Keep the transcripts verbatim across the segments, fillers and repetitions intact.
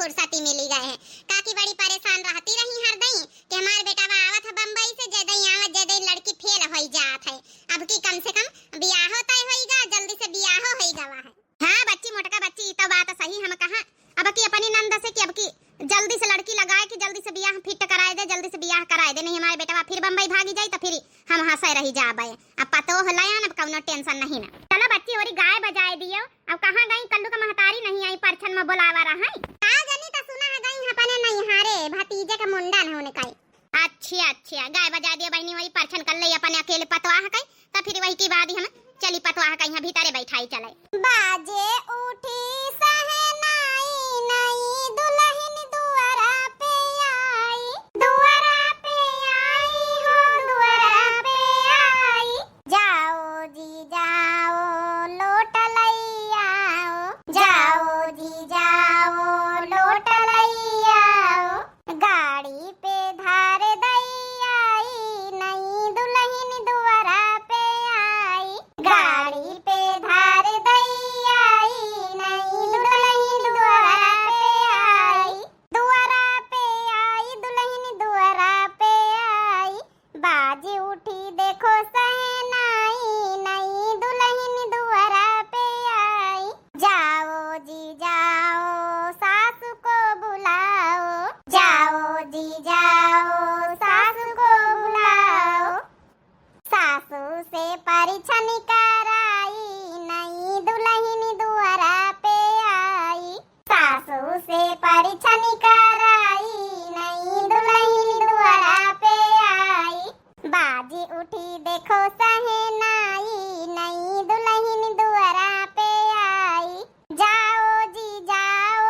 फुर्सती मिली गए है। काकी बड़ी परेशान रहती रही हर दई कि हमार बेटवा आवत है बम्बई से, जय दई आवत, जय दई लड़की फेल होई जात है। अब की कम से कम बियाहो तय होई गा, जल्दी से बियाहो होई गवा है। हाँ बच्ची, मोटका बच्ची, ई तो बात सही हम कहा। अब की अपनी नंद से कि अब की जल्दी से लड़की लगाए कि जल्दी से बियाह फिट कराए दे, जल्दी से बियाह कराए दे, नहीं हमारे बेटवा फिर बम्बई भागी जाई तो फिर हम हंसे रही जाबे। अब पतो हो लयान, अब कौनो tension नहीं ना। चलो बच्ची, ओरी गाय बजाए दियो। अब कहाँ गई कल्लू का महतारी, नहीं आई, परछन में बोलावा रहा है। का जनी तो सुना है गई अपने नैहरे, भतीजे का मुंडन है उनका। अच्छा अच्छा, गाय बजाए दियो बहनी, वही परछन कर ले अपने अकेले पतवाह कई, तो फिर वही के बाद ही हम चली पतवाह कई, यहाँ भीतरे बैठाई चले। बाजे उठी सहनाई, नई दुलहिन दुअरा पे आई, दुअरा पे आई हो, दुअरा पे आई। जाओ जी जाओ, लोट लई आओ, जाओ जी जाओ, लोट लई आओ। गाड़ी पे धार दई आई, नई दुलहिन दुअरा पे आई। गाड़ी पे धार दई आई, नई दुलहिन दुअरा पे आई। दुअरा पे आई, दुलहिन दुअरा पे आई। बाजी उठी देखो सहनाई, नई दुलहिन दुअरा पे आई। जाओ जी जाओ, सासू को बुलाओ, जाओ जी जाओ, सासू को बुलाओ। सासू से परिछन कराई, नई दुलहिन दुअरा पे आई। सासू से परिछन कराई, नई दुलहिन दुअरा पे आई। बाजी उठी देखो सहनाई, नई दुलहिन दुअरा पे आई। जाओ जी जाओ,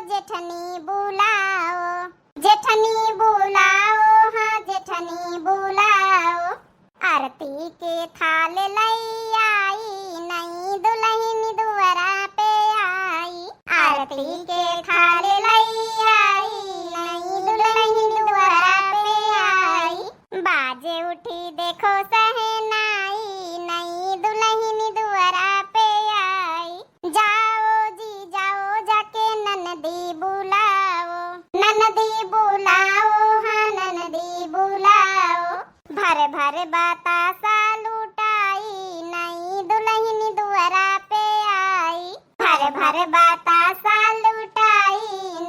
जेठनी बुलाओ, जेठनी बुलाओ, हाँ जेठनी बुलाओ। आरती के थाल लई आई, नई दुलहिन दुअरा पे आई। आरती के थाल लई आई, नई दुलहिन दुअरा पे आई। बाजे उठी देखो सहनाई, नई दुलहिन दुअरा पे आई। जाओ जी जाओ, जाके ननदी बुलाओ, ननदी बुलाओ, हाँ ननदी बुलाओ। भर भर बतासा लुटाई, नई दुलहिन दुअरा पे आई। भर भर बतासा लुटाई,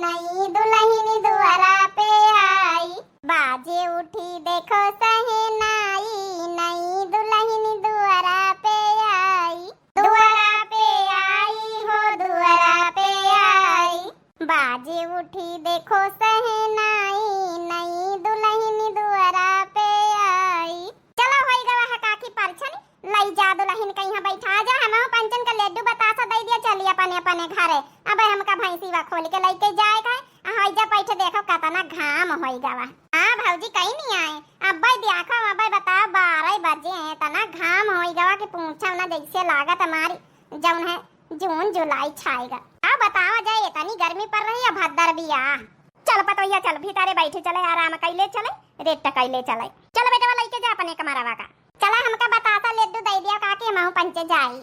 नई दुलहिन दुअरा पे आई। बाजे उठी देखो सहनाई, नई दुलहिन दुअरा पे आई। दुअरा पे आई हो, दुअरा पे आई। बाजे उठी देखो सहनाई, नई दुलहिन दुअरा पे आई। चलो होई गवा है काकी परछन, लई जा दुलहिन कइहाँ बैठा जा, हमहू पंचन का लड्डू बतासा दई दिया, चली अपने अपने घरे। अबे हमका भैंसी वा खोल के लइके जाए का है, आ होई जा बैठ देखो कतना घाम होई गवा। हाँ भौजी कहीं नहीं आए, अब्बे देखो, अब्बे बताओ बारह बजे हैं, इतना घाम होई गवा कि पूछो ना, जैसे लागत हमारी जौन है जून जुलाई छाएगा। अब बतावा जाए, इतनी गर्मी पड़ रही है, भद्दर बियाह। चल पतोहिया, चल भीतरे बैठे चले, आराम कैले चले, रेट कैले चले। चल बेटवा, लइके जा अपने कमरवा का। चला, हमका बतासा लड्डू दे दिया काकी, हमहू पंचे जाई।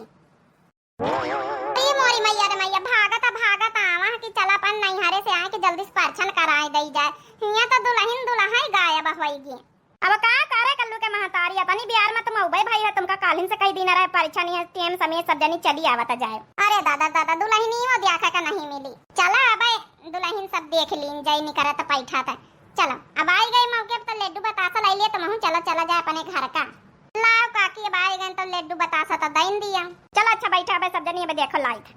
अरे मोरी मैया रे मैया, भागत भागत आवा कि चला अपन नैहरे से आए कि जल्दी से परछन कराए दई जाए। हियां तो दुलहिन दुलहा गायब होई गी। अब का करे कल्लू के महतारी, अपनी बिहार में तुम उबे भाई है, तुमका कालिन से कही दीना रहे, परीक्षा नहीं है, टेम समेत सब जनी चली आवत जाए। अरे दादा, दादा, दुलहिनी वो देखा का नहीं मिली। चला अबे दुलहिन सब देख लीन जाई, निकरत पैठा त। चला, अब आई गई मौके पे तो लड्डू बतासा लाई लिए, तुमहू चला, चला जाए अपने घर का। लाओ काकी, अब आई गए तो लड्डू बतासा तो दइन दिया। चला अच्छा बैठा, अबे सब जनी अब देखो लाइट।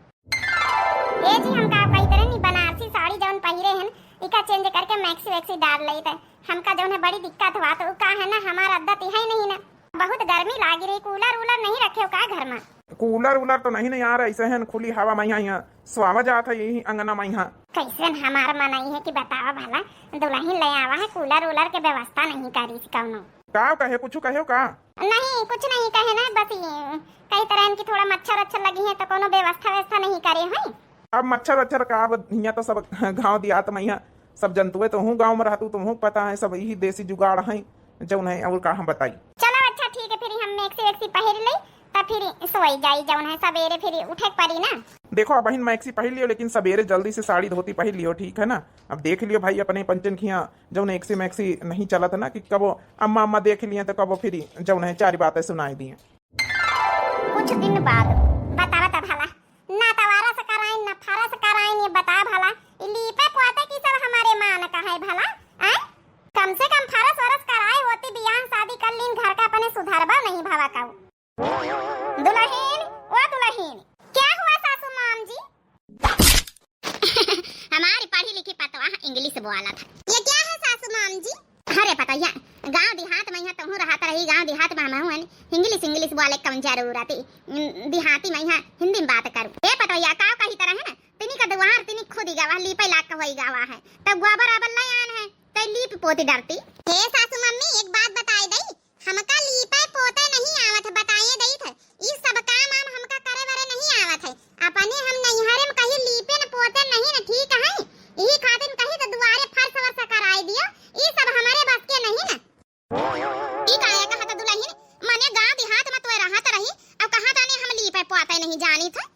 ए जी, हमका आप कही तरह नी बनारसी साड़ी जौन पहिरे हन, इका change करके maxi वैक्सी डाल लेत है। हमका जौन है बड़ी दिक्कत हुआ, तो उ का है ना, हमार आदत है नहीं ना, बहुत गर्मी लागी रही। कूलर वूलर नहीं रखे हो का घर में? कूलर वूलर तो नहीं ना यार, ऐसे है खुली हवा में यहाँ, यहाँ सुआवा जात है यही अंगना में यहाँ। कैसन हमार मनई है कि बतावा भला, दुलहिन ले आवा है, कूलर वूलर के व्यवस्था नहीं करी कौनो। का कहे, कुछ कहे का? नहीं, कुछ नहीं कहे ना, बस ये कही तरह इनकी थोड़ा मच्छर अच्छर लगी है तो कोनो व्यवस्था व्यवस्था नहीं करे हैं। अब मच्छर वच्छर का, अब हियाँ तो सब गाँव दियात में हियाँ सब जंतुए तो हूँ, गाँव में रहतू तो हूँ पता है, सब यही देसी जुगाड़ हैं जौन है, और का हम बताई। चलो अच्छा ठीक है, फिर हम मैक्सी वैक्सी पहिर ले, तब फिर सोई जाई, जौन है सवेरे फिर उठे के पड़ी ना। देखो, अबहिन maxi पहिर लियो, लेकिन सबेरे जल्दी से साड़ी धोती पहिर लियो, ठीक है ना? अब देख लियो भाई, अपने पंचन खिया जौन maxi maxi नहीं चलत ना, कि कबो अम्मा, अम्मा देख लिए तो कबो फिर जौन है चार बातें सुनाई दिए। कुछ दिन बाद। बतावा त भला, ना त वारस कराइन, ना फरस कराइन, ये बता भला, ई लीपे पोते की सब हमारे मान का है भला? आय, कम से कम फरस वरस कराए होती, बियाह शादी कर लीन, घर का अपने सुधरबा नहीं भवा कऊ। दुलहिन, ओ दुलहिन। क्या हुआ सासू माम जी? हमारी पढ़ी लिखी पतवा English बोला था। ये क्या है सासू माम जी? अरे पतोहिया, गांव देहात में यहाँ तोहू रहत रही, गांव देहात में हमहू हन, English English बोले कौन जरूरत है? देहाती में यहाँ हिंदी में बात करू। ए पतोहिया, का कही तरह है ना, तिनी का दुआर तिनी खुद ही गवा, लीपे लाग के होई गवा है, तब गोबर आबर ले आन है, तै लीप पोती डरती। हे सासू मम्मी, एक बात बताए दई, हमका लीपे पोते नहीं आवत है, बताइए दई थे। ई सब काम आम हमका करे बरे नहीं आवत है। अपने हम नैहरे में कहीं लीपे न पोते नहीं न, ठीक है? यही खातिर कहीं तो दुआरे फर्श वर्श कराए दियो। ई सब हमारे बस के नहीं न। ई काहे कहत दुलहिन? मने गांव देहात में तोय रहत रही, अब कहा ताने हम लीपे पोते नहीं जानी थे।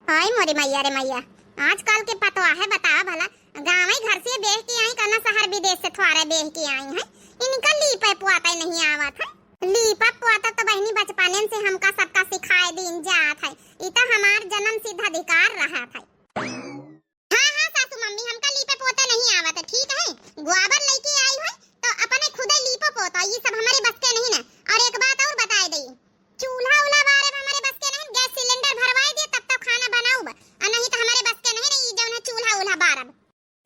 हाय मोरी मैया रे मैया, आजकल के पतवा है, बतावा भला, गाँवे घर से बेह के आई, कना शहर विदेश से थोड़ा बेह के आई है, इनका लीपे पुआते नहीं आवत है। लीपा पुआता तो बहिनी बचपने से हमका सबका सिखाए दीन जात है, ई तो हमार जन्म सिद्ध अधिकार रहत है। हाँ, हाँ, सासू मम्मी, हमका लीपे पोते नहीं आवत है, ठीक है? गोबर लेके आई है, तो अपने खुदे लीपो पोतो, ये सब हमारे बस के नहीं ना। और एक बात और बताए दई, चूल्हा उल्हा बारब हमारे बस के नहीं, गैस सिलेंडर भरवाए दिए, तब तो खाना बनाऊब, और नहीं तो हमारे बस के नहीं, नहीं, जौन है चूल्हा उल्हा बारब।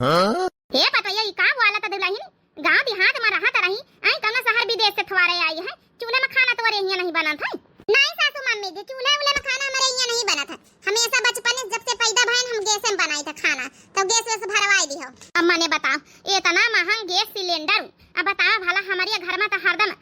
हाँ? हे पतोहिया, ई का बोला था दुलहिन? गाँव देहात में रहत रही, आई कौनो शहर विदेश से थोड़े आई है, चूल्हे में खाना तोरे हियाँ नहीं बनत है? नहीं सासू मम्मी जी, चूल्हे उल्हे में खाना हमारे हियाँ नहीं बनत है। हमेशा बचपन से जब से पैदा भयन हम गैस में बनाई था खाना, तो गैस वैस भरवाई दी हो। अब मने बताओ, इतना महंग गैस सिलेंडर, अब बताओ भला हमारे घर में तो हरदम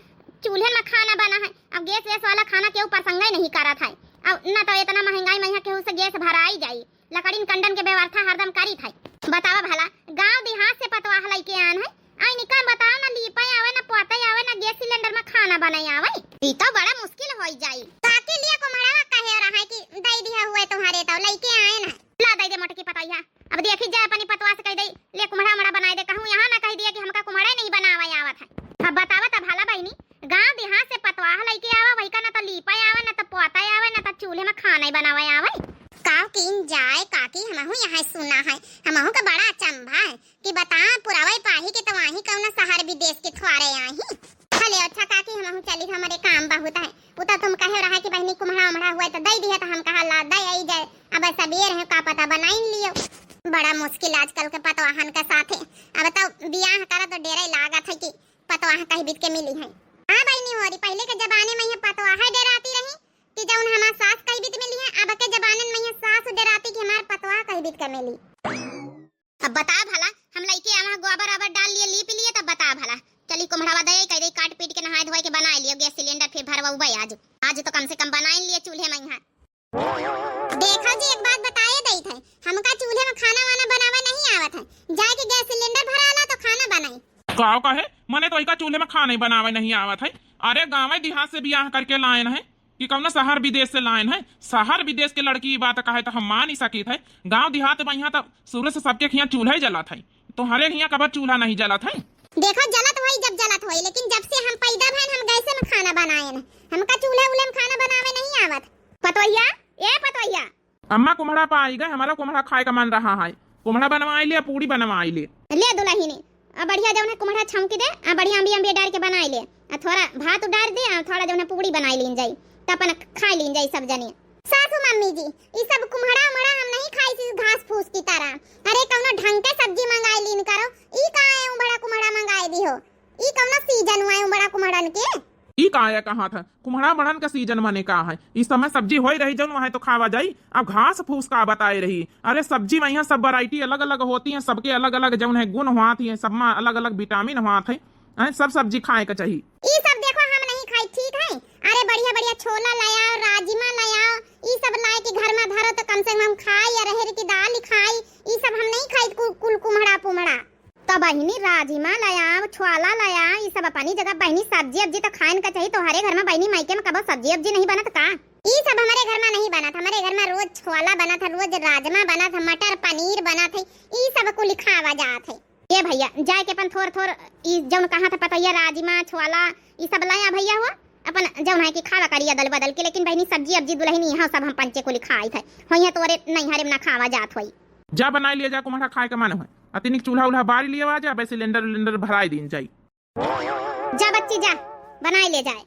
चूल्हे में खाना बना है, अब गैस वैस वाला खाना केहू प्रसंग ही नहीं करत है। अब न तो इतना महंगाई में यहाँ केहू से गैस भराई जाई, लकड़ीन कंडन के व्यवस्था हरदम करी था। बतावा भला, गाँव देहात से पतवाह लइके आन है, आई निकाल बताओ ना, लीपे आवे ना, पोते आवे ना, गैस सिलेंडर में खाना बनाए आवे, ई तो बड़ा मुश्किल होई जाई। काकी लिए कुम्हड़वा कहे रहा है कि दे दिया हुए तुम्हारे तो लइके आए ना। ला दे दे मोटकी पतोहिया, अब देखी जाए अपनी पतवा से कह दे, ले कुम्हड़ा उम्हड़ा बनाए दे, कहूँ यहाँ ना कह दिया कि हमका कुम्हड़ा ही नहीं बनावे आवत है। अब बतावा तब भला बहिनी, गाँव देहात से पतवाह लइके आवा, वही का ना तो लीपे आवे, ना तो पोते आवे, ना तो चूल्हे में खाना ही बनावे आवे। काव कीन जाए काकी, हमहू यहाँ सुना है, हमहू का बड़ा अचंभा है। कि बता, पुरावे पाही के तो वहीं कौनो शहर विदेश के थ्वारे आही। चले अच्छा काकी, हमहू चली, हमरे काम बहुत है। उ तो तुम कहे रहा कि बहिनी कुम्हड़ा उम्हड़ा हुए तो दे दिया, तो हम कहा ला दे आई जाए, अब सबेर है, का पता बनाइन लियो। बड़ा मुश्किल आजकल के पतवाहन के साथे। अब तो बियाह करा तो डेरे लागत है कि पतवाह कहीं बीत के मिली है। हाँ बहिनी होरी, पहले के जमाने में ये पतवाह डेराती रही कि जौन हमार सास कहीं बीत मिली है, अब के जमाने में ये सास डेराती कि हमार पतवाह कहीं बीत के मिली। अब बता भला, हम लइके आवा गोबर आबर डाल लिए, लीप लिए, तब बता भला। चली कुम्हड़वा दे, कह दे काट पीट के नहाए धोए के बनाए लियो, गैस सिलेंडर फिर भरवउबे आज। आज तो कम से कम बनाए लिए चूल्हे में यहाँ। देखो जी, एक बात बताए दई थे, हमका चूल्हे में खाना वाना बनावे नहीं आवत है, जाए के गैस सिलेंडर भराला तो खाना बनाई। का कहे? मने तो इका चूल्हे में खाना ही बनावे नहीं आवत है। अरे गाँवे देहात से बियाह करके लायन है, कि कौनो शहर विदेश से लायन है। शहर विदेश के लड़की ई बात कहे तो हम मान ही सकित है। गाँव देहात में यहाँ तो शुरू से सबके हियाँ चूल्हा ही जलत है, तोहरे हियाँ कबर चूल्हा नहीं जलत है? देखो जलत होई जब जलत होई, लेकिन जब से हम पैदा भयन हम गैसे में खाना बनायन, हमका चूल्हा उल्हे में खाना बनावे नहीं आवत। पतोहिया, ए पतोहिया। अम्मा कुम्हड़ा पाई गए, हमारा कुम्हड़ा खाए का मन रहा है, कुम्हड़ा बनवाई ले, पूड़ी बनवाई ले। ले दुलहिनी, आ बढ़िया जौन है कुम्हड़ा छौंकी दे, आ बढ़िया अम्बी अम्बी डार के बनाई ले, आ थोड़ा भात डार दे, आ थोड़ा जौन है पूड़ी बनाई लीन जाई, त अपन खाई लीन जाई सब जनी। सासू मम्मी जी, ई सब कुम्हड़ा उम्हड़ा हम नहीं खाई, सी घास फूस की तरह। अरे कौनो ढंग के सब्जी मंगाई लीन करो, ई का है उम्हड़ा कुम्हड़ा मंगाई दी हो? ई कौनो सीजन हुआ है उम्हड़ा कुम्हड़न के? ई का है कहा था? कुम्हड़ा मड़न का सीजन मने का है? इस समय सब्जी होई रही जौन वहाँ तो खावा जाई। अब घास फूस का बताए रही। अरे सब्जी में यहाँ सब वैरायटी अलग अलग होती है, सबके अलग अलग जौन है गुण हुआत है, सब में अलग अलग विटामिन हुआत है। हैं, सब सब्जी खाए का चाहिए। ई सब देखो हम नहीं खाई, ठीक है? अरे बढ़िया बढ़िया छोला लाया, राजमा लाया, ई सब लाए के घर में धरो तो कम से कम हम खाई, या रहर की दाल खाई, ई सब हम नहीं खाई कु-, कुल कुम्हड़ा पुम्हड़ा। तो बहिनी राजमा लाया, छोला लाया, ई सब अपनी जगह बहिनी सब्जी अब्जी तो खाइन का चाहिए। तोहरे घर में बहिनी मायके में कबो सब्जी अब्जी नहीं बनत का? ई सब हमारे घर में नहीं बनत, हमारे घर में रोज छोला बनत है, रोज राजमा बनत है, मटर पनीर बनत है, ई सब कुल खावा जात है। ए भइया, जाए के अपन थोर थोर ई जौन कहा था पतोहिया, राजमा, छोला, ई सब लाया भइया हो, अपन जौन है कि खावा करिया दल बदल के, लेकिन बहिनी सब्जी अब्जी दुलहिन यहाँ सब हम पंचे कुल खाइत है, होइहे तोरे नैहरे में ना खावा जात होई। जा बनाए लिया जा, कुम्हड़ा खाए के मन है, अतिनिक चूल्हा उल्हा बारी लिया आ जा, बस सिलेंडर उलेंडर भराई दीन जाई। जा बच्ची जा, बनाए ले जाए।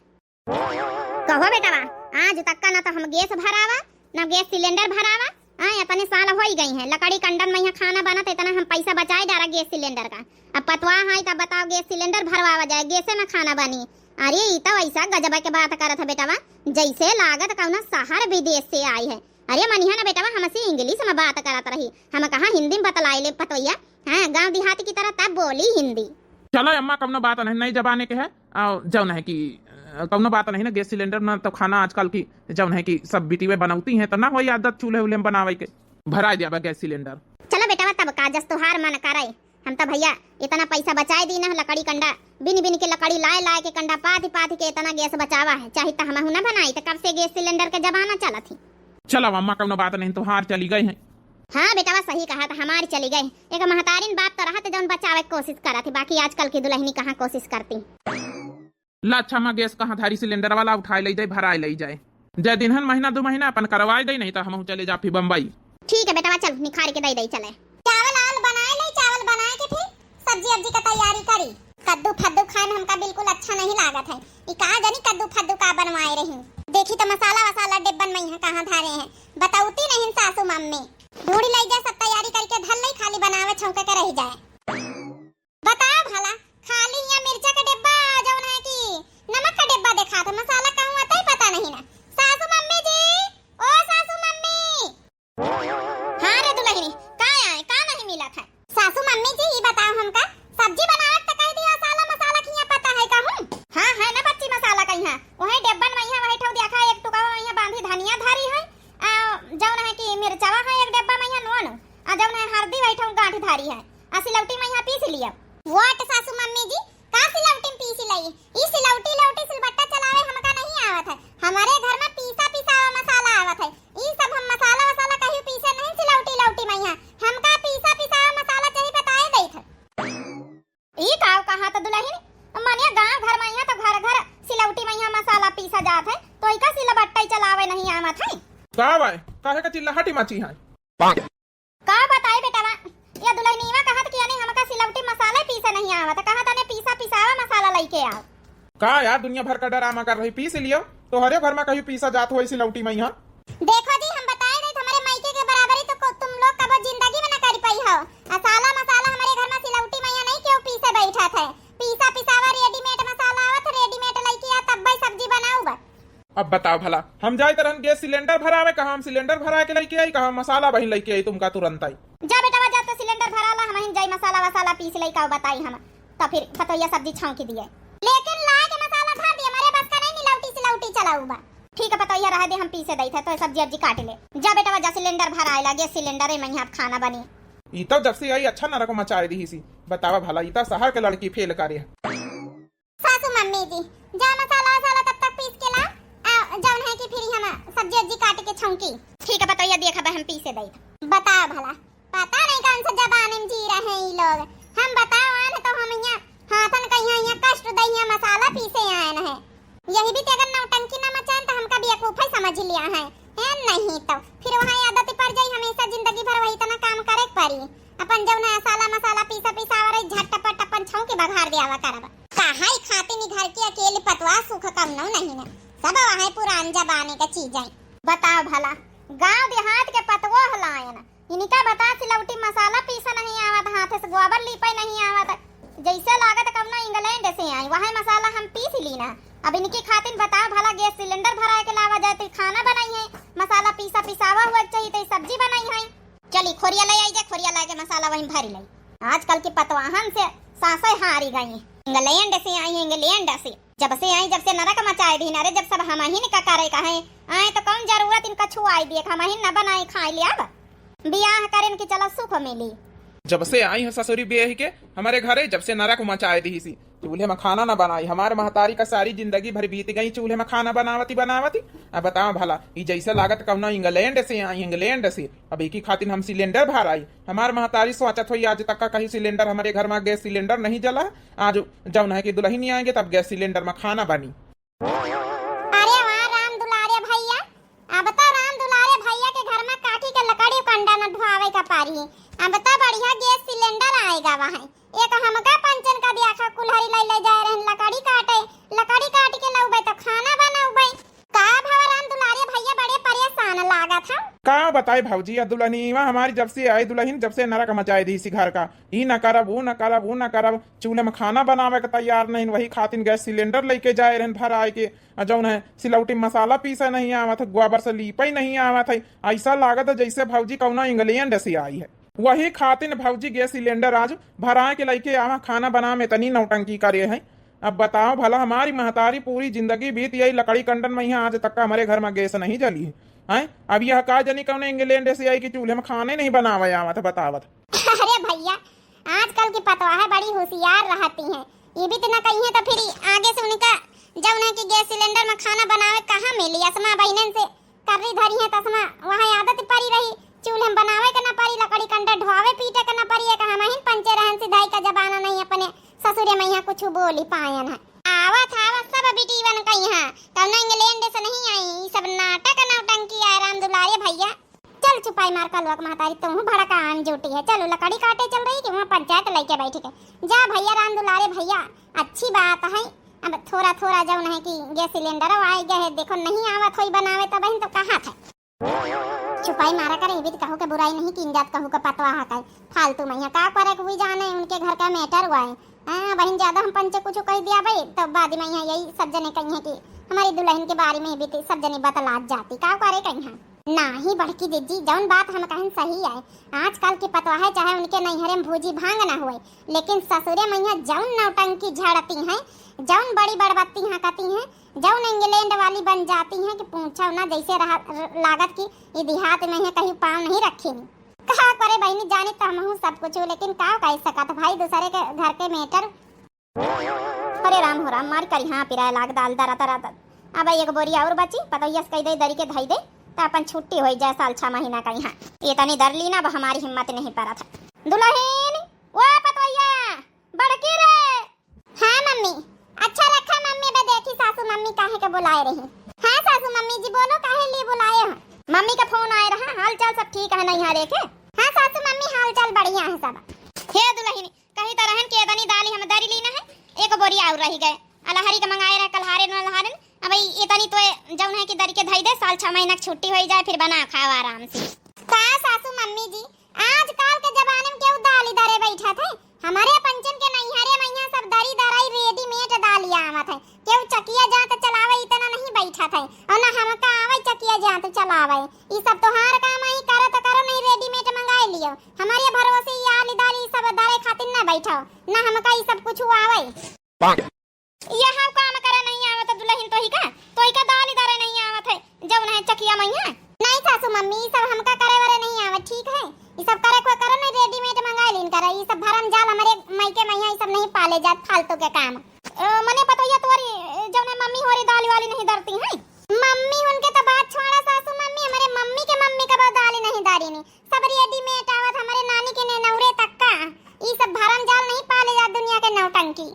कहो बेटवा, आज तक का ना तो हम गैस भरावा, ना गैस सिलेंडर भरावा। आए, इतने साल होई गई हैं, लकड़ी कंडन में यहाँ खाना बनत, इतना हम पैसा बचाए डारा गैस सिलेंडर का। अब पतवा है तब बताओ गैस सिलेंडर भरवावा जाए, गैसे में खाना बनी। अरे ई तो ऐसा गजब के बात करत है बेटवा, जैसे लागत कौनो शहर विदेश से आई है। अरे मनिहा ना बेटवा, हमसे इंग्लिश में बात करत रही, हम कहा हिंदी में बतलाई ले पतोहिया। हाँ, गाँव देहात की तरह तब बोली हिंदी। चलो अम्मा, कौनो बात नहीं, नई जमाने के है। आ, जौन है कि, अ, कौनो बात नहीं ना, गैस सिलेंडर में तो खाना आजकल की जौन है कि सब बिटिवे बनौती हैं, तो ना होई आदत चूल्हे उल्हे में बनावे के। भराई दिया बा गैस सिलेंडर। चलो बेटवा, तब का जस तोहार मन करे। हम तो भइया इतना पैसा बचाए दी ना, लकड़ी कंडा बिन बिन के लकड़ी लाए लाए के कंडा पाथी पाथी के इतना गैस बचावा है, चाहे तो हमहू ना बनाई, तो कब से गैस सिलेंडर के जमाना चलत ही। चलो अम्मा, कौनो बात नहीं, तोहार चली गए हैं। हाँ बेटवा, सही कहा, तो हमार चली गए। एक महतारिन बाप तो रहत जौन बचावे के कोशिश करत ही, बाकी आजकल की दुलहिनी कहाँ कोशिश करती। ला अच्छा, अम्मा गैस कहाँ धारी, सिलेंडर वाला उठाए ले जाए, भराए ले जाए। जय दिनहन महीना दो महीना अपन करवाए दे, नहीं तो हमहू चले जा फिर बम्बई। ठीक है बेटवा, चल निखार के दे दे चले। चावल आल बनाए ले, चावल बनाए के फिर सब्जी अब्जी का तैयारी करी। कद्दू फद्दू खाए में हमका बिल्कुल अच्छा नहीं लागत है। ई का जानी कद्दू फद्दू का बनवाए रही। देखी तो मसाला वसाला डिब्बन में यहाँ कहाँ धारे हैं, बतौती नहीं सासू मम्मी। ढूंढी ले जा, सब तैयारी करके धर ले, खाली बनावे छौंके के रह जाए। बताओ भला, खाली यहाँ मिर्चा का डिब्बा जौन है कि नमक का डिब्बा देखात है, मसाला कहूँ आता ही पता नहीं ना। सासू मम्मी जी, ओ सासू मम्मी। हाँ रे दुलहिनी, का आए, का नहीं मिलत है? सासू मम्मी जी, ई बताओ हमका, सब्जी बनावत त कह दिया, मसाला, मसाला किहाँ पता है कहूँ? हाँ है ना बच्ची, मसाला कहिया, वही डेब्बन में यहाँ वही ठौ देखा, एक टुकवा में यहाँ बांधी धनिया धारी है, आ जौन है कि मिर्चवा है एक डेब्बा में यहाँ नून, आ जौन है हरदी वही ठौ गांठ धारी है, आ सिलौटी में यहाँ पीस लिया। What सासू मम्मी जी, का सिलौटी में पीसी लई? ई सिलौटी लौटी सिलबट्टा चलावे हमका नहीं आवत है। हमारे घर में पीसा पिसावा मसाला आवत है। ई सब हम मसाला वसाला कहियो पीसे नहीं सिलौटी लौटी में यहाँ। हमका पीसा पिसावा मसाला चाही बताए देत है। ई का कहा तो दुलहिन, मने गांव घर में यहाँ तो घर घर सिलौटी में यहाँ मसाला पीसा जात है, तो इका सिलबट्टा ही चलावे नहीं आवत है। का बाय? काहे का चिल्लाहटी मची है? का बताई बेटवा, या दुलहिनीवा कहत कि अने हमका सिलौटी मसाला पीसे नहीं आवत, कहत अने पीसा पिसावा मसाला लइके आओ। का यार, दुनिया भर का ड्रामा कर रही, पीस लियो, तोहरे घर में कहीं पीसा जात होई सिलौटी में यहाँ। देखो जी, हम बताए रही, हमारे मायके के बराबरी तो को-, तुम लोग कबो जिंदगी में न कर पाई हो। मसाला, मसाला हमारे घर में सिलौटी में यहाँ नहीं क्यों पीसे बैठा थे, पीसा पिसावा रेडीमेड मसाला आवत, रेडीमेड लइके आ, तब भाई सब्जी बनाऊ बा। अब बताओ भला, हम जाइत रहन गैस सिलेंडर भरावे, कहाँ हम सिलेंडर भरा के लइके आई, कहाँ मसाला बहिन लइके आई तुमका तुरंत आई। जा बेटवा जा, तो सिलेंडर भरा ला, हमहिन जाई मसाला वसाला पीस लई, का बताई हम, तो फिर पतोहिया सब्जी छौंकी दिए। लेकिन लाए के मसाला धर दिए, मरे बस का नहीं, लौटी सिलौटी चलाऊ बा। ठीक है पतोहिया, रह दे, हम पीसे दई थे, तो सब्जी अब्जी काट ले। जा बेटवा जा, सिलेंडर भराए ला, गैस सिलेंडर में यहाँ खाना बनी। ई तो जब से आई अच्छा नरक मचाए दी सी। बतावा भला, ई तो शहर के लड़की फेल करे। सासू मम्मी जी, जा मसाला वसाला तब तक पीस के ला, आ, जौन है कि फिर हम सब्जी उब्जी काट के छौंकी। ठीक है पतोहिया, देखा बा हम पीसे दई। बताओ भला, पता नहीं कौन सा जमाने में जी रहे हैं ई लोग। हम बताओ आन तो हम यहाँ हाथन का यहाँ, यहाँ कष्ट दई, यहाँ मसाला पीसे आए हैं। यही भी ते अगर नौटंकी ना मचाएं तो हमका बेवकूफ ही समझ लिया है। ए नहीं तो फिर वहाँ आदत पड़ जाई, हमेशा जिंदगी भर वही तना काम करे के पड़ी। अपन जौन है मसाला मसाला पीसा पिसावा रही, झटपट अपन छौंकी बघार दियावा करब। काहे खातिर ई घर की अकेली पतवा सुख कमनो नहीं न, सब वहाँ पुरान जमाने का चीज है। बताओ भला, गांव देहात के पतवो हलायन, इनका बता सिलौटी मसाला पीसा नहीं आवत, हाथ से गोबर लीपे नहीं आवत, जैसे लागत कौनो इंग्लैंड से आई, वह मसाला हम पीस ली ना। अब इनकी खातिर बताओ भला, गैस सिलेंडर भरा के लावा जाए तो खाना बनाई है, मसाला पीसा पिसावा हुआ चाहिए तो सब्जी बनाई है। चली खोरिया ले आई जा, खोरिया ला के मसाला वहीं भरी लाई। आजकल की पतवाहन से सासे हारी गई, इंग्लैंड से आई, इंग्लैंड से। जब से आई, जब से नरक मचाए दीन। अरे, जब सब हमहिन का करे का है, आए तो कौन जरूरत इनका छुआई दिए, हमहिन न बनाए खाए ले अब। बियाह करेन कि चलो सुख मिली। जब से आई है ससुरी बेह के हमरे घरे, जब से नरक मचाए दिहिसी। चूल्हे में खाना न बनाई। हमारे महतारी का सारी जिंदगी भर बीत गई चूल्हे में खाना बनावती बनावती। अब बताओ भला, ई जैसे लागत कौनो इंग्लैंड से आई, इंग्लैंड से। अब एकी खातिर हम सिलेंडर भराई। हमार महतारी सोचत होई आज तक का कहीं सिलेंडर, हमरे घर में गैस सिलेंडर नहीं जला है। आज जौन है कि दुलहिन आएंगे तब गैस सिलेंडर में खाना बनी। अरे वाह राम दुलारे भैया, अब तो राम दुलारे भैया के घर में काठी के लकड़ी कंडा न ढुआवे का पारी। अब तो बढ़िया गैस सिलेंडर आएगा वहाँ। एक हमका पंचन का दिया खा कुल्हाड़ी ले ले जाए रहन लकड़ी काटे, लकड़ी काट के लउबे तो खाना बनउबे। का भवा राम दुलारे भैया बड़े परेशान लागत हो। का बताई भौजी, या दुलहिनवा हमारी जब से आई दुलहिन, जब से नरक मचाए दिहिसी घर का। ई न करब, ऊ न करब, ऊ न करब। चूल्हे में खाना बनावे के तैयार नहीं, वही खातिन गैस सिलेंडर लेके जाए रहन भर आए के। आ जौन है सिलौटी मसाला पीसे नहीं आवत है, गोबर से लीपे नहीं आवत है। ऐसा लागत है जैसे भौजी कौनो इंग्लैंड से आई है। वही खातिन भौजी गैस सिलेंडर आज भरा के लइके आवा, खाना बना में इतनी नौटंकी करे है। अब बताओ भला, हमारी महतारी पूरी जिंदगी बीत यही लकड़ी कंडन में, यहाँ आज तक का हमारे घर में गैस नहीं जली है। हैं? अब यह का जनी कौन इंग्लैंड से आई कि चूल्हे में खाने नहीं बनावे आवत है, बतावत। अरे भैया, आजकल की पतवाह बड़ी होशियार रहती हैं। ये भी तो ना कही है तो फिर आगे से उनका जौन है कि गैस सिलेंडर में खाना बनावे कहाँ मिली? असमा बहिनन से कर्री धरी है तसमा वहाँ आदत परी रही, चूल्हे में बनावे के ना परी, लकड़ी कंडा ढोआवे पीटे के ना परी। एक हम ही पंचे रहन सिधाई का जमाना नहीं, अपने ससुरे में यहाँ कुछ बोली पायन है। आवत आवत सब बिटीवन कही है, कौनो इंग्लैंड से नहीं आई, ई सब नाटक नौटंकी आए राम दुलारे भैया। चल चुपाई मार कलुआ के महतारी, तुहूँ भड़कान जूटी है। चलो लकड़ी काटे चल रही कि वहाँ पंचायत लइके बैठ के। जा भैया राम दुलारे भैया, अच्छी बात है। अब थोड़ा थोड़ा जौन है कि गैस सिलेंडर आए गए है, देखो नहीं आवत होई बनावे तब बहिन तो कहा था। चुपाई मारा करे, इबित कहू के बुराई नहीं कीन जात, कहू के पतवा है काई। फालतू मैया का करे के हुई जाने, उनके घर का मैटर हुआ है। हाँ बहिन, ज्यादा हम पंचे कुछ कह दिया भाई तो बाद में यहाँ यही सब जने कही है कि हमारी दुलहिन के बारे में भी सब जने बतलात जाती, का करे कही है। नाही बड़की जिज्जी, जौन बात हम कहन सही है। आजकल की पतवाहे चाहे उनके नैहरे में भूजी भांग ना होए, लेकिन ससुरे मैया जौन नौटंकी झड़ती हैं, जौन बड़ी बड़बत्ती हंकती हैं, जौन इंग्लैंड वाली बन जाती हैं कि पूछो ना, जैसे रहा, लागत कि ई देहात में है कहीं पाँव नहीं रखी। का करे बहिनी, जानी तो हमहू सब कुछ, लेकिन का कह सकत भाई, दूसरे के घर के मैटर। अरे राम हो राम, मार करी हाँ पिराए लाग दाल दरा दरा दर। अब एक बोरी और बची, पतोहिया से कह दे दरी के धई दे, तो अपन छुट्टी हो जाए साल छह महीना का यहाँ। ये तनी दर ली ना, अब हमारी हिम्मत नहीं पड़ा था। दुलहिन, ओ पतोहिया, बड़की रे। हाँ मम्मी, अच्छा रखा मम्मी, बे देखी सासू मम्मी काहे के बुलाए रही। हाँ सासू मम्मी जी बोलो, काहे लिए बुलाए हो? मम्मी का फोन आए रहा, हाल चाल सब ठीक है ना यहाँ रे के? हाँ सासू मम्मी, हाल चाल बढ़िया है सब। हे दुलहिनी, कही तो रहन कि एतनी दाली हम दरी लीना है, एक बोरी और रही गए। अलहरी के मंगाए रहे कलहारे न अलहारे न। अब ई एतनी तो जौन है कि दरी के धई दे, साल छह महीना के छुट्टी होई जाए, फिर बना खाओ आराम से। का सासू मम्मी जी, आजकल के जमाने में केहू दाली दरे बैठत है? हमारे पंचन के नैहरे में यहाँ सब दरी दराई रेडीमेड दाली आवत है। केहू चकिया जात चलावे इतना नहीं बैठत है, और ना हमका आवे चकिया जात चलावे। ई सब तोहार काम आई, करो तो करो, नहीं रेडीमेड मंगाए लियो। हमारे भरोसे ई आली दाली ई सब दरे खातिर ना बैठो, ना हमका ई सब कुछ आवे। ये हम काम करे नहीं आवत दुलहिन, तोही का, तोही का दाली दरे नहीं आवत है, जौन है चकिया मैया। नहीं सासू मम्मी, ई सब हमका करे वरे नहीं आवत, ठीक है? ई सब करे को करो नहीं, रेडीमेड मंगाए लीन करे। ई सब भरम जाल हमारे मायके मैया, ई सब नहीं पाले जात, फालतू के काम। अ, मने पतोहिया तोरी, अ, जौने मम्मी होरी दाल वाली नहीं दरती हैं। मम्मी उनके तो बात छोड़ा सासू मम्मी, हमारे मम्मी के मम्मी कबो दाल नहीं दारी नी। सब रेडीमेड आवत, हमारे नानी के नेनौरे तक का। ई सब भरम जाल नहीं पाले जात दुनिया के नौटंकी।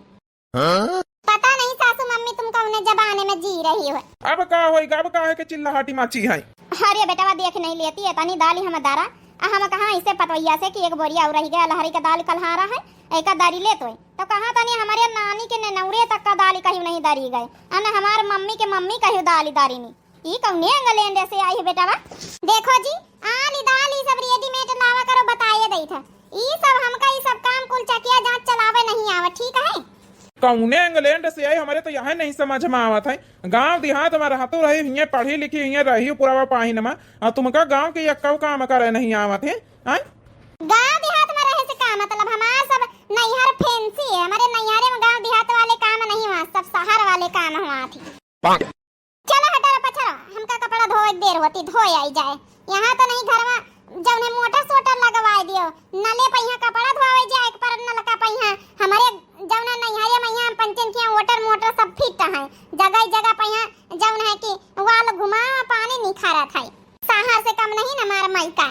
हाँ? पता नहीं सासू मम्मी तुम कौने जमाने में जी रही हो। अब का होई, अब काहे के चिल्लाहटी माची है? अरे बेटवा देख नहीं लेती है, तनी दाली हम दारा। आ हम कहाँ इसे पतोहिया से कि एक बोरिया और रही गया, लहरी का दाल कलहारा है, एका दारी ले तोय। तो कहाँ तनी हमारे नानी के नेनौरे तक का दाली कहीं नहीं दारी गए, अन हमार मम्मी के मम्मी कहीं दाली दारी नी। ई कौने इंग्लैंड से आई है बेटावा? देखो जी, आली दाली सब रेडीमेड लावा करो, बताए दई था। ई सब हमका ई सब काम कुल चकिया जांच चलावे नहीं आवा, ठीक है? कौने इंग्लैंड से आई, हमारे तो यह नहीं समझ में आवत है। गांव देहात में रहतो रही, हिये पढ़ी लिखी, हिये रही पुरावा पाहिन में, और तुमका गांव के यक्कौ काम करे नहीं आवत है, आय? गांव देहात में रहे से का मतलब? हमार सब नैहर फैंसी है, हमारे नैहरे में गांव देहात वाले काम नहीं हुआ, सब शहर वाले काम हुआ थी। चलो हटा रे पछरो, हमका कपड़ा धोए के देर होती, धोए आई जाए। यहाँ तो नहीं घर में जौन है मोटर सोटर लगवाए दियो, नले पहिया कपड़ा धोवे जाए के पर नलका पहिया। हमरे जौन है नैहरे में यहाँ पंचन के मोटर मोटर सब फिट है, जगह जगह पहिया जौन है कि वाल घुमा पानी निखारत है। साहा से कम नहीं न मार माई का।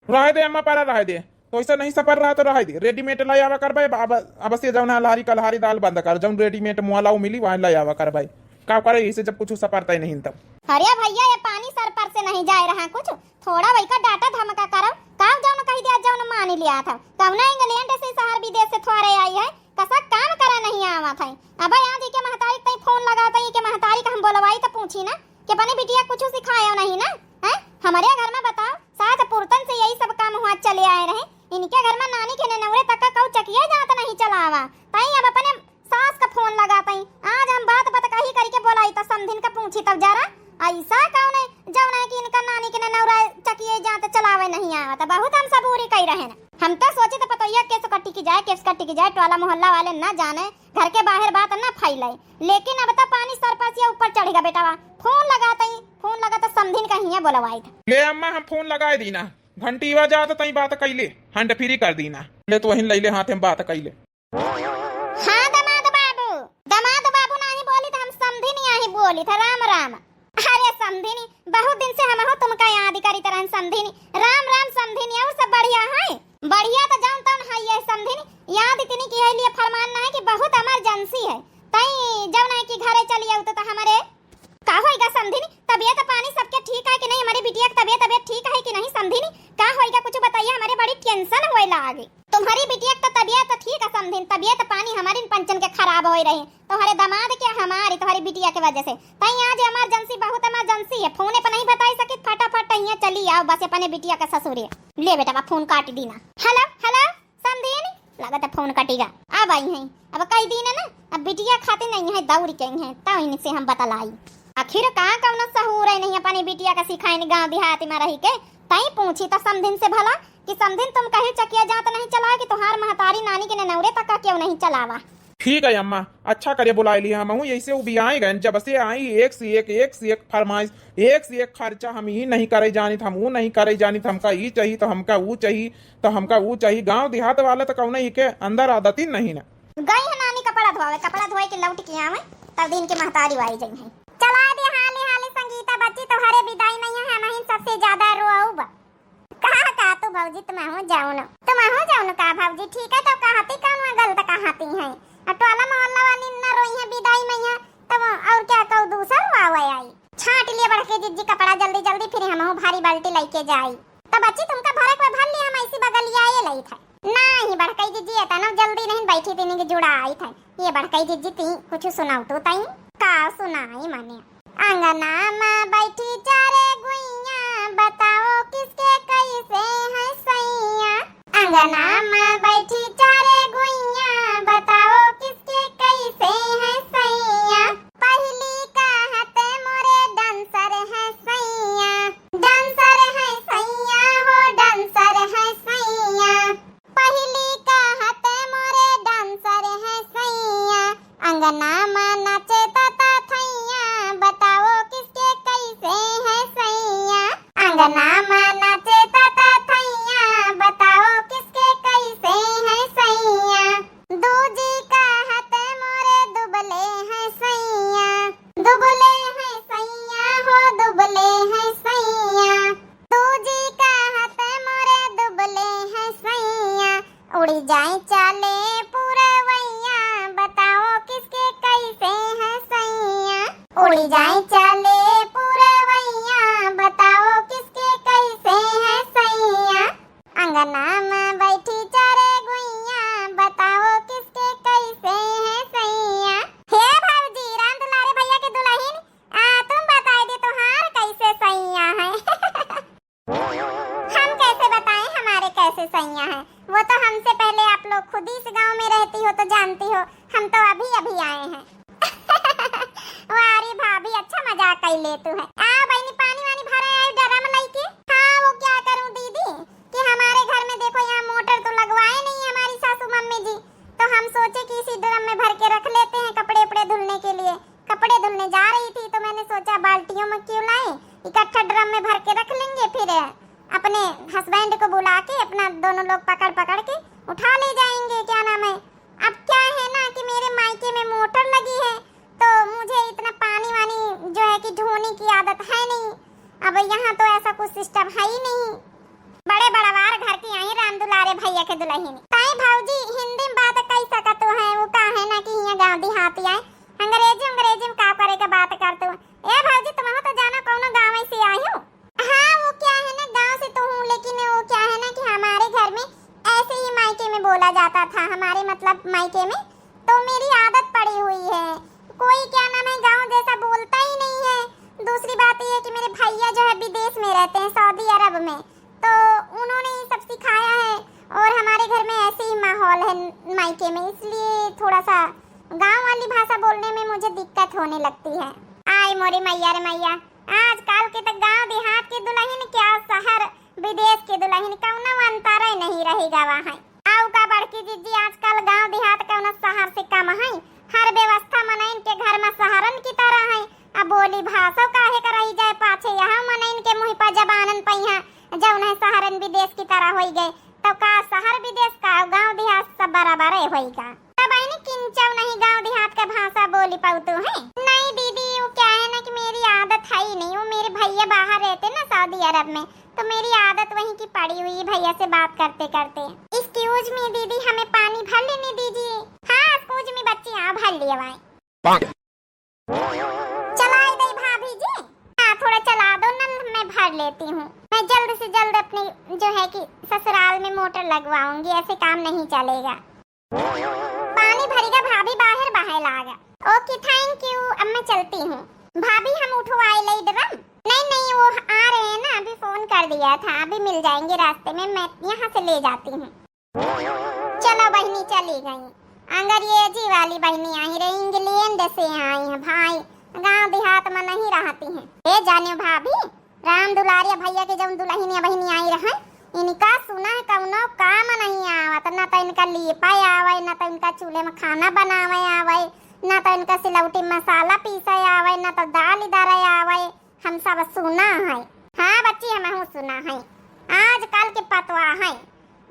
रहे दे अम्मा, परा रहे दे। तो ऐसा नहीं सपर रहा तो रहे दे, रेडीमेड ले आवा करबे। अब, अब, अब से जौन है लहरी कलहरी दाल बंद कर, जौन रेडीमेड मुआला मिली वहाँ ले आवा करबे। का करे इसे जब कुछ सपरता ही नहीं तब। अरे भैया, ये पानी सर पर से नहीं जाए रहा कुछ, थोड़ा वही का डांटा धमका करो। काम जौन कही दिया जौन मान लिया था, कौना इंग्लैंड से शहर विदेश से थोड़े आई है, कसा काम करा नहीं आवा था। अब यहाँ जी के महतारी तई फोन लगा तई के महतारी का हम बोलवाई तो पूछी ना कि अपने बिटिया कुछ सिखायो नहीं ना, हैं? हमारे घर में बताओ, सास पुरतन से यही सब काम हुआ चले आए रहे। इनके घर में नानी के ननौरे तक का कऊ चकिया जात नहीं चलावा। तई अब अपने सास का फोन लगा तई, आज हम बात बतकही करके बोलाई तो समधिन का पूछी तब जरा, ऐसा कौन है जौन है कि इनका नानी के ननौरा चकिया जात चलावे नहीं आवा? तो बहुत हम सबूरी कही रहे हैं। हम तो सोचे तो पतोहिया केस कटी की जाए, केस कटी की जाए, टोला मोहल्ला वाले ना जाने, घर के बाहर बात ना फैले। लेकिन अब तो पानी सर पर से ऊपर चढ़ेगा बेटावा। फोन लगा तई, फोन लगा तो समधिन का हियाँ बोलवाई था। ले अम्मा, हम फोन लगाए दीना, घंटी बजा तो तई बात कैले, हैंड फ्री कर दीना। ले तो वहीं ले ले हाथ में बात कैले। हाँ दमाद बाबू, दमाद बाबू नाही बोली तो हम समधिन यही बोली था। राम राम। अरे समधिनी, बहुत दिन से हमहू तुमका याद करी तरह समधिनी। राम राम समधिनी, और सब बढ़िया है? बढ़िया तो जौन तौन है ये समधिनी, याद इतनी की है लिए फरमान ना है कि बहुत इमरजेंसी है, तई जौन है कि घरे चली आऊ तो, तो हमारे का होइगा समधिनी? तबियत पानी सबके ठीक है कि नहीं? हमारी बिटिया की तबियत, तबियत ठीक है कि नहीं समधिनी? का होइगा कुछ बताइए, हमारे बड़ी टेंशन होए लागे। तुम्हारी बिटिया की तो तबियत तो ठीक है समधिन, तबियत पानी हमारी पंचन के खराब होए रही, तुम्हारे दामाद के हमारी, तुम्हारी बिटिया के वजह से। तई आज इमरजेंसी, बहुत इमरजेंसी है, फोने पर नहीं बताई सकित, फटाफट यहाँ चली आओ बस अपने बिटिया का ससुरे। ले बेटा बा फोन काट दीना। हेलो, हेलो। समधिन, लागत है फोन कटिगा। अब आई हैं, अब कई दिन है ना, अब बिटिया खातिर नहीं है, दौड़ के आई हैं, तो इनसे हम बतलाई। आखिर का कौनो सहूर है नहीं अपनी बिटिया का सिखाइन गाँव देहात में रही के, तई पूछी तो समधिन से भला कि समधिन तुम कहे चकिया जात नहीं चला कि तुम्हार महतारी नानी के ननौरे तक का क्यों नहीं चलावा। ठीक है अम्मा, अच्छा करे बुलाए लिए हमहू, यही से उबियाए गए, जब से आई एक से एक, एक से एक फरमाइश, एक से एक खर्चा, हम ई नहीं करे जानित, हम ऊ नहीं करे जानित, हमका ई चाही तो हमका ऊ चाही, तो हमका ऊ चाही। गाँव देहात वाले तो कौनो इके अंदर आदत ही नहीं ना। गई है नानी कपड़ा धोवे, कपड़ा धोए के लौट के आवे, तब दिन के महतारी आई जाई है। चला दे हाली हाली संगीता बच्ची, तोहरे विदाई नहीं है, हम ही सबसे ज्यादा रोऊब। का, का तू भौजी, तुमहू जाउन, तुमहू जाउन का भौजी? ठीक है, तो कहती कौन गलत कहती है? अब टोला मोहल्ला वाली न रोई है विदाई में है, तब और क्या कहू, दूसर रोआवे आई। छाट लिए बड़के जिज्जी कपड़ा जल्दी जल्दी, फिर हमहू भारी बाल्टी लेके जाई। तो बच्ची तुमका भरक में भर लिया, हम ऐसी बगलिया ये लई था। नहीं बड़कई जिज्जी, एतना जल्दी नहीं बैठी, तीनी के जुड़ा आई था। ये बड़कई जिज्जी, ती कुछ सुनाऊ तो तई। का सुनाई माने? अंगना में बैठी चारे गुइया, बताओ किसके कैसे हैं सैया। अंगना में बैठी चारे गुइया, बताओ किसके कैसे हैं सैया। पहली कहत मोरे डांसर हैं सैया, डांसर हैं सैया हो, डांसर हैं सैया। पहली कहत मोरे डांसर हैं सैया, अंगना में नाचे ताता थैया, बताओ किसके कैसे हैं सैया। अंगना में नाचे ताता थैया, बताओ किसके कैसे हैं सैया। दूजी कहत मोरे दुबले हैं सैया, दुबले हैं सैया हो, दुबले हैं सैया। दूजी कहत मोरे दुबले हैं सैया, उड़ी जाए चाले पुरवैया, बताओ किसके कैसे हैं सैया। उड़ी जाए चाले पुरवैया, बताओ किसके कैसे हैं सैया। अंगना में बैठी चारे गुइया, बताओ किसके कैसे हैं सैया। हे भौजी, राम दुलारे भैया के दुल्हन, आ, तुम बताए दे तोहार कैसे सैया है। हम कैसे बताएं हमारे कैसे सैया हैं, वो तो हमसे पहले आप लोग खुद ही इस गांव में रहती हो तो जानती हो, हम तो अभी अभी आए हैं। वाह रे भाभी, अच्छा मजाक कर ले तू है। आओ बहनी, पानी वानी भरा आए ड्रम लेके। हाँ, वो क्या करूँ दीदी कि हमारे घर में देखो यहाँ मोटर तो लगवाए नहीं है हमारी सासू मम्मी जी, तो हम सोचे कि इसी ड्रम में भर के रख लेते हैं कपड़े उपड़े धुलने के लिए। कपड़े धुलने जा रही थी तो मैंने सोचा बाल्टियों में क्यों लाए, इकट्ठा ड्रम में भर के रख लेंगे, फिर अपने हस्बैंड को बुला के अपना दोनों लोग पकड़ पकड़ के उठा ले जाएंगे, क्या नाम है। अब क्या है ना कि मेरे मायके में मोटर लगी है, तो मुझे इतना पानी वानी जो है कि ढोने की आदत है नहीं। अब यहाँ तो ऐसा कुछ सिस्टम है ही नहीं। बड़े बड़वार घर की आई राम दुलारे भैया के दुलहिन। ताई भौजी हिंदी में बात कई सकत है, वो का है ना कि यहाँ गाँव देहाती आए, अंग्रेजी अंग्रेजी में का करे के बात करत हो। ए भौजी, तुमहू तो जाना कौनो गाँव से आई हो। हाँ, वो क्या है ना, गाँव से तो हूँ, लेकिन वो क्या है ना कि हमारे घर में ऐसे ही मायके में बोला जाता था, हमारे मतलब मायके में, तो मेरी आदत पड़ी हुई है। कोई क्या नाम है गाँव जैसा बोलता ही नहीं है। दूसरी बात ये है कि मेरे भैया जो है विदेश में रहते हैं, सऊदी अरब में, तो उन्होंने ये सब सिखाया है और हमारे घर में ऐसे ही माहौल है मायके में, इसलिए थोड़ा सा गाँव वाली भाषा बोलने में मुझे दिक्कत होने लगती है। आय मोरी मैया रे मैया, आजकल के तो गाँव देहात के दुलहिन क्या, शहर विदेश के दुलहिन, कौनो अंतर नहीं रही गवा है। आउ का बड़की जिज्जी, आजकल गाँव देहात कौनो शहर से कम है? हर व्यवस्था मनइन के घर में शहरन की तरह है। अब बोली भाषो काहे का रही जाए पाछे, यहाँ मनइन के मुँह पर जबानन पहिया जौन है शहरन विदेश की तरह होई गए। तो का शहर विदेश का, गाँव देहात सब बराबर है होई का? तब बहिनी किंचौ नहीं गाँव देहात का भाषा बोली पाउतू है? नहीं दीदी, वो क्या है ना कि मेरी आदत है ही नहीं। वो मेरे भैया बाहर रहते ना सऊदी अरब में, तो मेरी आदत वहीं की पड़ी हुई है भैया से बात करते करते। Excuse me दीदी, हमें पानी भर लेने दीजिए। हाँ, excuse me बच्ची, आओ भर लिया भाई। चलाए दे भाभी जी। हाँ, थोड़ा चला दो नल, मैं भर लेती हूँ। मैं जल्द से जल्द अपने जो है कि ससुराल में मोटर लगवाऊंगी, ऐसे काम नहीं चलेगा। पानी भरिगा भाभी, बाहर बहाए लागा। OK, thank you, अब मैं चलती हूँ। भाभी, हम उठवाए लई ड्रम? नहीं, नहीं, वो आ रहे हैं ना, अभी फोन कर दिया था, अभी मिल जाएंगे रास्ते में, मैं यहाँ से ले जाती हूँ। चलो बहिनी, चली गई। अंग्रेजी वाली बहिनी आई रही, इंग्लैंड से आई है भाई, गांव देहात में नहीं रहती है। ए जाने भाभी, राम दुलारिया भैया के जौन दुलहिनिया बहिनी आई रहे, इनका सुना है कौनो काम नहीं आवत, न तो इनका लीपा आवे, न तो इनका चूल्हे में खाना बनावे आवे, न तो इनका सिलौटी मसाला पीसे आवे, न तो दाल दरे आवे। हम सब सुना है। हाँ बच्ची, हमहू सुना है। आजकल के पतवा है,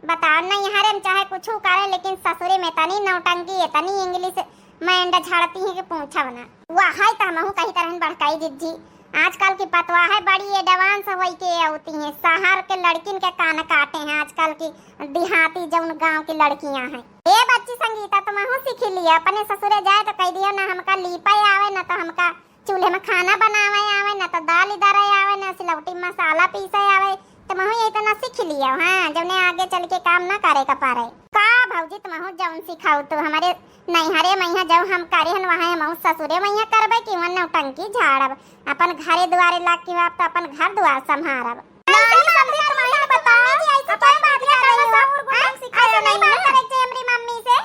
बताओ, नैहरे में चाहे कुछ करे, लेकिन ससुरे में इतनी नौटंकी, इतनी इंग्लिश माइंड झाड़ती है कि पूछो ना। वह है तो हमहू कही तरह बड़काई जिज्जी। आजकल की पतवा है बड़ी एडवांस होई के होती है, शहर के लड़किन के कान काटे हैं आजकल की देहाती जौन गांव की लड़कियां हैं। ए बच्ची संगीता, तुमहू सीख लिया, अपने ससुरे जाए तो कह दियो ना हमका लीपे आवे, ना तो हमका चूल्हे में खाना बनावे आवे, ना तो दाल दरे आवे, ना सिलौटी मसाला पीसे आवे, तुमहू यही तो ना सीख लियो। हाँ, जौने आगे चल के काम ना करे का पारे। का भौजी, तुमहू जौन सिखाऊ तू हमरे नैहरे मइहाँ जौ हम करे हन, वहाँ हमहू ससुरे मइहाँ करबे कि वहाँ नौटंकी झाड़ब। अपन घरे दुआरे लाग के आप तो अपन घर दुआर संभारब। नहीं, समझी, तुमहू बताओ, अपन बिटिया का ना सौर गुण सिखाया नहीं ना। करे के हमरी मम्मी से।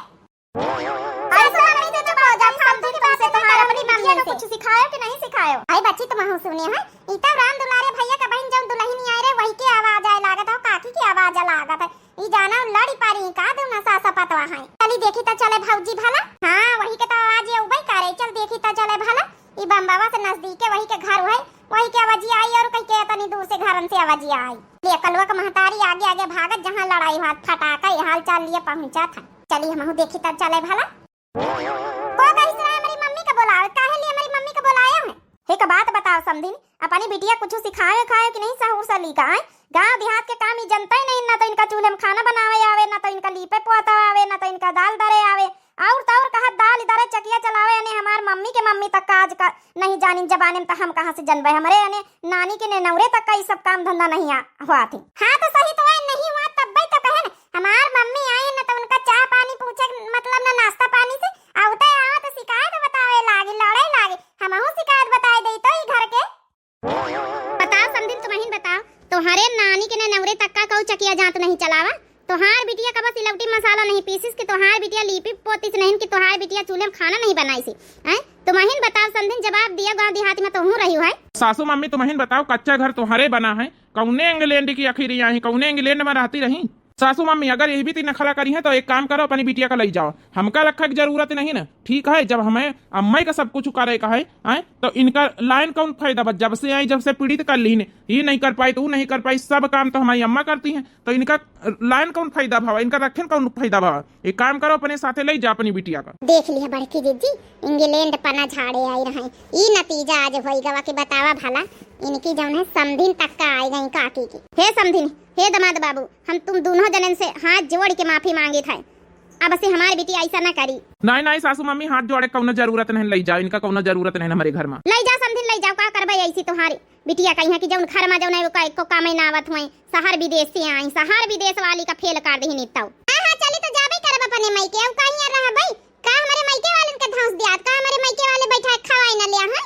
सासू मम्मी से चुप हो जाओ, समझी, तुमसे तुम्हारा अपनी मम्मी से कुछ सिखायो कि नहीं सिखायो? अरे बच्ची, तुमहू सुने है, ई तो राम दुलारे भैया का बहिन जौन दुलहिन आए रहे, वही के आवाज आए लागत है, काकी के आवाज लागत है। ई जाना लड़ी पारी का दूना सासा पतवा है। चली देखी तो चले भौजी भला। हाँ, वही के तो आवाज ये उबई करे। चल देखी तो चले भला। ई बम्बावा से नजदीक है, वही के घर है, वही के आवाज आई और कहीं के तनी दूर से घरन से आवाज आई। ले कलुआ का महतारी आगे आगे भागत, जहाँ लड़ाई हुआ फटाका ये हाल चाल लिए पहुँचा था। चली हमहू देखी तो चले भला। को कहिस रहे हमरी मम्मी का बोलावे, काहे लिए हमरी मम्मी का बोलायो है? एक बात बताओ समधिन, अपनी बिटिया कुछ सिखाए खाए कि नहीं सहूर सलीका है? गांव देहात के काम ई जनता ही नहीं, ना तो इनका चूल्हे में खाना बनावे आवे, ना तो इनका लीपे पोता आवे, ना तो इनका दाल दरे आवे। और तो और कहत दाल दरे चकिया चलावे, यानी हमार मम्मी के मम्मी तक का आज का नहीं जानिन जबाने में, तो हम कहाँ से जनबे? हमरे यानी नानी के नेनौरे तक का ई सब काम धंधा नहीं आ, हुआ थी। हाँ तो सही तो है, नहीं हुआ तब भी तो कहे न, हमार मम्मी आई न तो उनका चाह पानी पूछे, मतलब न नाश्ता पानी से, आवते आवत शिकायत बतावे लागी, लड़े लागी। हमहू शिकायत बताए दे तो ई घर के। बताओ समधिन, तुमहिन बताओ, तोहरे नानी के नेनौरे तक का कऊ चकिया जात नहीं चलावा? तोहार बिटिया कबो सिलौटी मसाला नहीं पीसिस कि तोहार बिटिया लीपी पोतिस नहीं कि तोहार बिटिया चूल्हे में खाना नहीं बनाइस? हैं? तुमहिन बताओ समधिन, जवाब दिया, गाँव देहात में तोहू रही है। सासू मम्मी, तुमहिन बताओ, कच्चा घर तोहरे बना है, कौने इंग्लैंड की आखिर आई, कौने इंग्लैंड में रहती रही? सासू मम्मी, अगर यही भी तीन नखरा करी है तो एक काम करो, अपनी बिटिया का लई जाओ, हमका रखे की जरूरत नहीं ना। ठीक है, जब हमें अम्मा का सब कुछ करे का है, आए, तो इनका लाइन कौन फायदा बा? जब से आई, जब से पीड़ित कर ली ने, ई नहीं कर पाई तो ऊ नहीं कर पाई, सब काम तो हमारी अम्मा करती हैं, तो इनका लाइन कौन फायदा भवा, इनका रखेन कौन फायदा भवा? एक काम करो, अपने साथे लइ जा अपनी बिटिया का। देख लिया बड़की जिज्जी, इंग्लैंड पना झाड़े आई रहे, ई नतीजा आज होई गवा कि बतावा भला, इनकी जौन है समधिन तक का आई गई काकी की। हे समधिन, हे दमाद बाबू, हम तुम दोनों जनन से हाथ जोड़ के माफी मांगित है, अब से हमारी बिटिया ऐसा ना करी। नहीं, नहीं सासू मम्मी, हाथ जोड़े कौनो जरूरत नहीं, लइ जाओ इनका, कौनो जरूरत नहीं हमारे घर में। लइ जाओ समधिन, लइ जाओ, का करबे ऐसी तुम्हारी बिटिया कहिया कि जौन घर में जौन है, ओका एको कामे ना आवत हुए, शहर विदेश से आई, शहर विदेश वाली का फेल कर दही नित्ताऊ। हाँ, हाँ, चली तो जाबे करब अपने मायके, अब कहीं रहबै? का हमारे मायके वालन के धौंस दियात, का हमारे मायके वाले बैठा खवाई ना लिया है?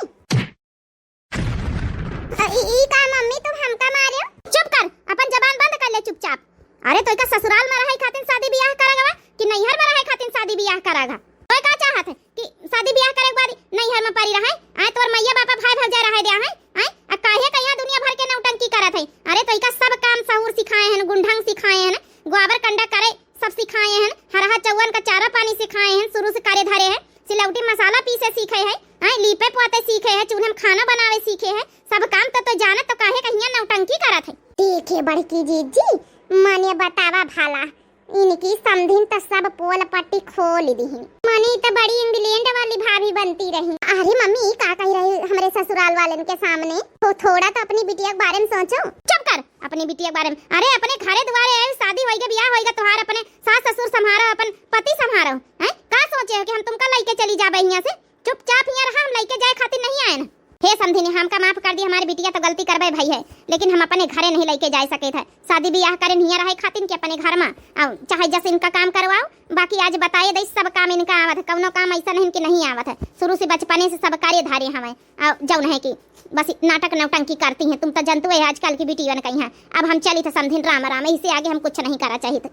अ, ई, ई का मम्मी तुम हमका मारे हो? चुप कर, अपन जबान बंद कर ले चुपचाप। अरे तो इका ससुराल में रहे खातिर शादी बियाह करा गवा कि नैहर में रहे खातिर शादी बियाह करा गा? तो का चाहत है? कि शादी बियाह करे के बाद नैहर में परी रहे, आए तोर मैया बापा भाई भौजाई रहे दिया है, आए आ काहे कहिया दुनिया भर के नौटंकी करत है। अरे तो इका सब काम सहूर सिखाए हैं, गुंढंग सिखाए हैं, गोबर कंडा करे सब सिखाए हैं, हरहा चौवन का चारा पानी सिखाए हैं, शुरू से करे धरे हैं, सिलौटी मसाला पीसे सीखे है, आए लीपे पोते सीखे है, चूल्हे में खाना बनावे सीखे है, सब काम तो, तो जानत तो काहे कहिया नौटंकी करत है। ठीक है बड़की जीजी, माने बतावा भला, इनकी समधिन त सब पोल पट्टी खोल दिहिन। मनी त बड़ी इंग्लैंड वाली भाभी बनती रही। अरे मम्मी, ई का कही रही हमरे ससुराल वालन के सामने? तो थोड़ा तो अपनी बिटिया के बारे में सोचो। चुप कर, अपनी बिटिया के बारे में। अरे अपने घरे दुआरे आए, शादी होइगे, बियाह होइगे, तोहार अपने सास ससुर संभारो, अपन पति संभारो, हैं? का सोचे हो कि हम तुमका लइके चली जाबे हियां से? चुपचाप हियां रहा, हम लइके जाए खातिर नहीं आएन। हे समधिनी, हमका माफ कर दी, हमारी बिटिया तो गलती करबे भई है, लेकिन हम अपने घरे नहीं लइके जाए सके थे। शादी बियाह करे हियां रहे खातिर कि अपने घर में, और चाहे जस इनका काम करवाओ, बाकी आज बताए दई सब काम इनका आवत है, कौनो काम ऐसा नहीं कि नहीं आवत है। शुरू से बचपने से सब करे धारे हमें, और जौन है कि बस नाटक नौटंकी करती हैं। तुम तो जनतु है आजकल की बिटियन कहीं है। अब हम चली थे समधिन, राम राम, इससे आगे हम कुछ नहीं करा चाहित।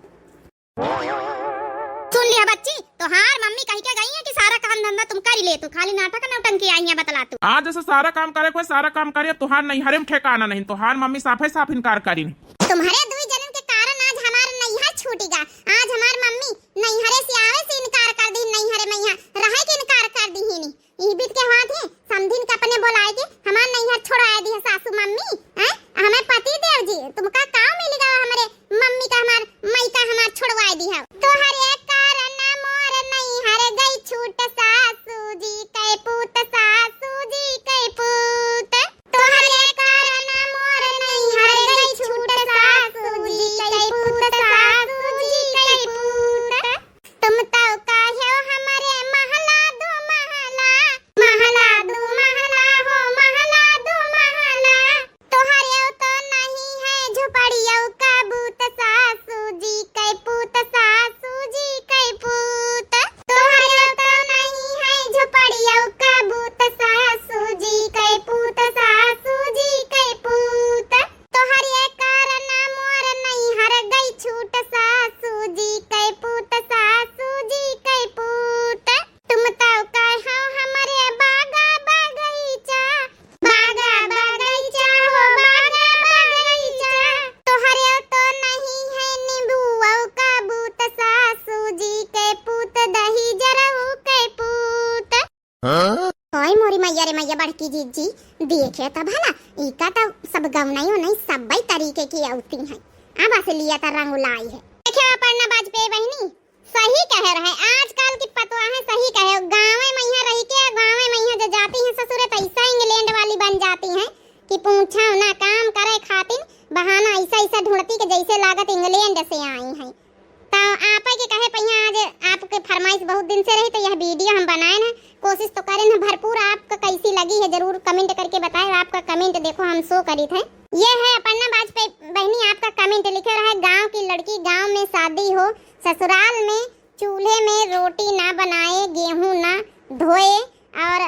सुन लिया बच्ची, तोहार मम्मी कहि के गई है कि सारा काम धंधा तुम करी ले, तू खाली नाटक नौटंकी आई है बतला तू। आज से सारा काम करे कोई, सारा काम करे, तोहार नैहरे में ठेकाना नहीं, तोहार मम्मी साफे साफ इनकार करी। तुम्हारे दुई जनन के कारण आज हमार नैहर छूटी गा। आज हमार मम्मी नैहरे से आवे से इनकार कर दी, नैहरे में यहाँ रहे के इनकार कर दी ही नहीं। ई बीत के हाथ है, समधिन के अपने बोलाए के हमार नैहर छोड़ाए दी है सासू मम्मी, हैं? हमें पति देव जी, तुमका का मिल गवा हमरे मम्मी का, हमार मई का हमार छोड़वाए दी है। तोहरे कारण मोर नैहर गई छूट सासू जी कै पूत, सासू जी कै पूत। तोहरे कारण मोर नैहर गई छूट सासू जी कै पूत, सासू जी कै पूत। तुम तो काहे हो हमरे महला दू महला, महला दू महला हो, महला दू महला। तोहरे तो नहीं है झोपड़ियों का बूत, सासू जी कै पूत, सासू जी कै पूत। तोहरे तो नहीं है झोपड़ियों का बूत, सासू जी कै पूत, सासू जी कै पूत। तोहरे कारण मोर नैहर गई छूट, सासू जी कै पूत, सासू जी कै पूत। तुम तो कहो हमरे बागा बगीचा, बागा बगीचा हो, बागा बगीचा। तोहरे तो नहीं है नींबुओ का बूत, सासू जी कै पूत, दही जरऊ कै पूत। हाँ? ओए मोरी मैया रे मैया, बड़की जीजी, देखे त भला, इका त सब गौनई उनई सब्बै तरीके की औती हैं। अब असलियत रंग लाई है। देखे अपर्णा बाजपेयी बहिनी, सही कहे रहे, आजकल की पतवाहें सही कहे, गाँवे मइहाँ रही के, गाँवे मइहाँ जो जाती हैं ससुरे, त ऐसा इंग्लैंड वाली बन जाती हैं कि पूछो ना, काम करे खातिर बहाना ऐसा ऐसा ढूंढती कि जैसे लागत इंग्लैंड से आई हैं। तो आपे के कहे पइहाँ आज आपके फरमाइश बहुत दिन से रही, तो यह वीडियो हम बनाए हैं। कोशिश तो करें हैं भरपूर। आपका कैसी लगी है जरूर comment करके बताए। आपका comment देखो हम show करी थे। ये है अपर्णा बाजपेयी बहिनी, आपका comment लिखे रहा है, गाँव की लड़की गाँव में शादी हो, ससुराल में चूल्हे में रोटी ना बनाए, गेहूं ना धोए और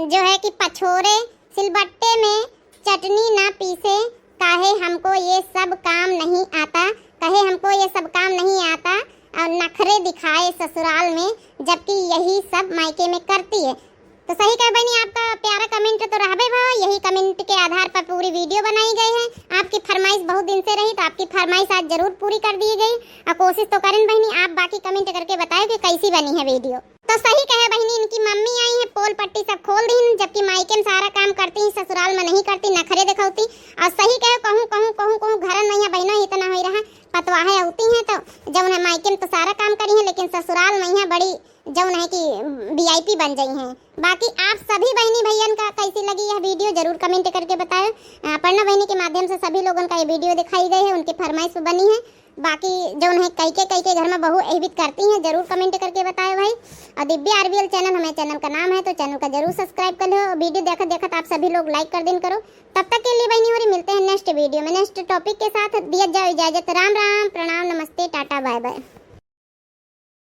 जो है कि पछोरे, सिलबट्टे में चटनी ना पीसे, कहे हमको ये सब काम नहीं आता, कहे हमको ये सब काम नहीं आता और नखरे दिखाए ससुराल में, जबकि यही सब मायके में करती है। तो सही कहे बहिनी, आपका प्यारा comment तो रहबे भा, यही comment के आधार पर पूरी वीडियो बनाई गई है। आपकी फरमाइश बहुत दिन से रही, तो आपकी फरमाइश आज जरूर पूरी कर दी गई। और कोशिश तो करें बहिनी, आप बाकी comment करके बताए कि कैसी बनी है वीडियो। तो सही कहे बहिनी, इनकी मम्मी आई है, पोल पट्टी सब खोल दी, जबकि मायके में सारा काम करती हैं, ससुराल में नहीं करती, नखरे दिखौती। और सही कहे सभी लोगन का ये वीडियो दिखाई गई है, उनकी फरमाइश पे बनी है। बाकी जौन है कई के, कई के घर में बहू एहबित करती हैं, जरूर कमेंट करके बताए भाई। और दिव्या आरबीएल चैनल हमारे चैनल का नाम है, तो चैनल का जरूर सब्सक्राइब कर लो। वीडियो देखत देखत आप सभी लोग लाइक कर दिन करो। तब तक के लिए बहनी हो रही, मिलते हैं नेक्स्ट वीडियो में नेक्स्ट टॉपिक के साथ। दिया जाओ इजाजत, राम राम, प्रणाम, नमस्ते, टाटा, बाय बाय।